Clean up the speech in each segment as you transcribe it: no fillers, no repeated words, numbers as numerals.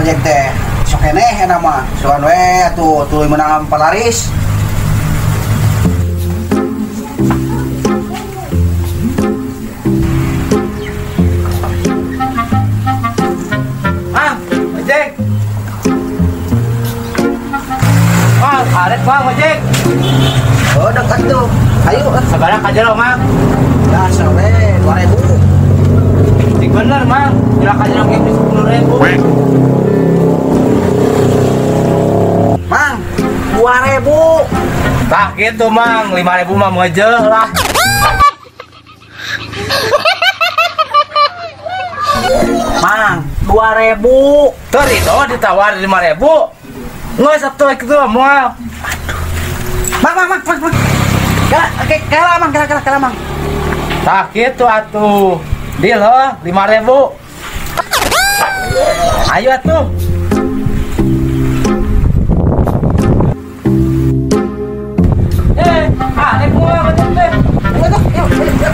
ngojek teh. Sok keneh eta mah. Soan we atuh tuluy meunang palaris. Mang, ojek. Mang, arek Mang ojek. Oh, dekat tuh. Ayo, sabaraha ka jero, Mang? Dasar we, 2000. Cik bener, Mang. Jero ka jero ge 10.000. Mang, 2000. Tah gitu, Mang. 5.000 mah meujeuh lah. Mang, 2000. Teu rido ditawar 5.000. Geus atuh kitu moal. Mang, mang, mang, mang. Kala, oke, kala Mang, kala, kala, kala Mang. Tah kitu atuh. Deal heuh, 5.000. Ayo atuh. Arek moal ngojek teh. Ayo tuh, yuk, yuk.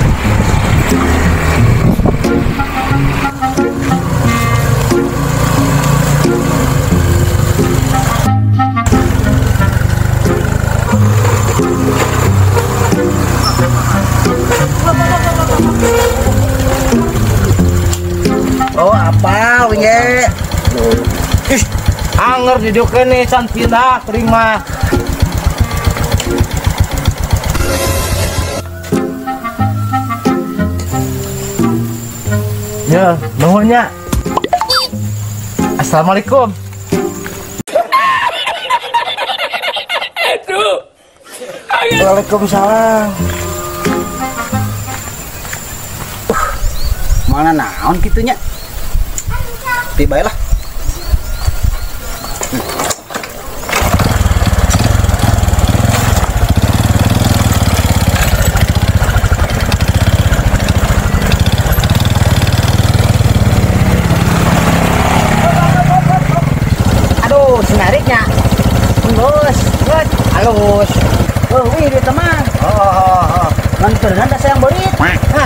Oh, apa winge? Ih, anger didukeun nih can pindah kering mah. Ya, nuhun nya. Assalamualaikum. Waalaikumsalam. Mana naon kitunya? Tiba lah. Aduh, senariknya. Halus, halus. Oh, wih, dia teman. Oh. Nganteran da sayang beurit. Hah?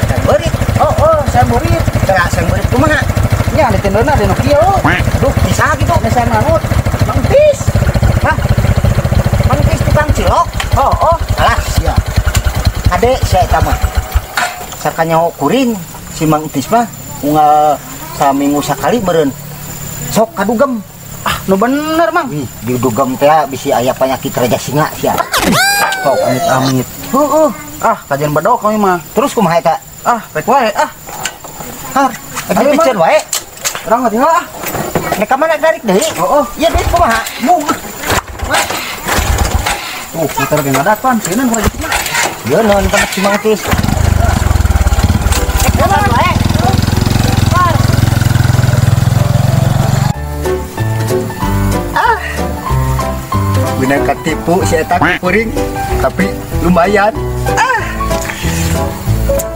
Sayang beurit. Oh, sayang beurit. Teu sayang beurit kumaha? Nya ditendeuna di nu kieu. Aduh, bisa kitu geus sayang mangut. Mang Tis. Hah? Mang Tis tukang cilok. Oh. Alah sia. Ade sia eta mah. Sakanyaho kuring si Mang Tis mah unggal saminggu sakali meureun. Sok kadugem. Ah, nu bener, Mang. Wih, didugem teh bisi aya penyakit raja singa sia. Sok amit-amit. Heeh. Ah, kajian bedok kami mah. Terus kumaha eta? Ah, rek wae ah. Har, ayo piceun wae. Urang mah tinggal ah. Nek ka mana darik deui? Heeh. Ieu duit kumaha? Mung. Tuh, muter ge ngadatan, sieun ku rejekina. Ieu naon kana si Mang Tis. Rek wae. Ah. Beunang katipu si eta kuring, tapi lumayan. Ah.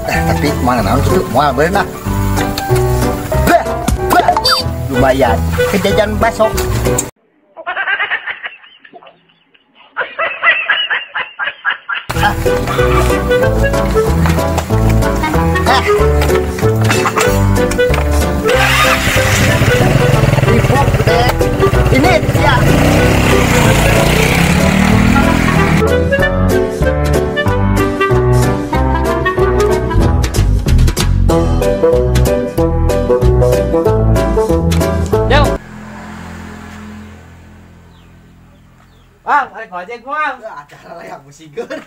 Tapi mana naon kitu moal beunah. Lumayan kejajan bakso. Ah. Ah. Tipu deh. Ini ya. Bang, arek ngojek Bang. Acara layak musigeun.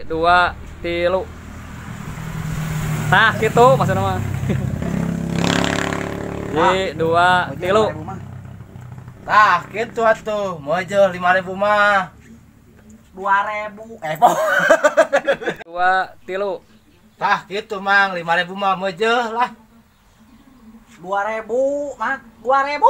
Dua, tilu. Tah kitu maksudna mah. Ji, dua, tilu. Tah kitu atuh, mojo 5.000 mah. 2.000. Dua, tilu. Tah kitu Mang, 5.000 mah mojo lah. 2.000, Mang. 2.000.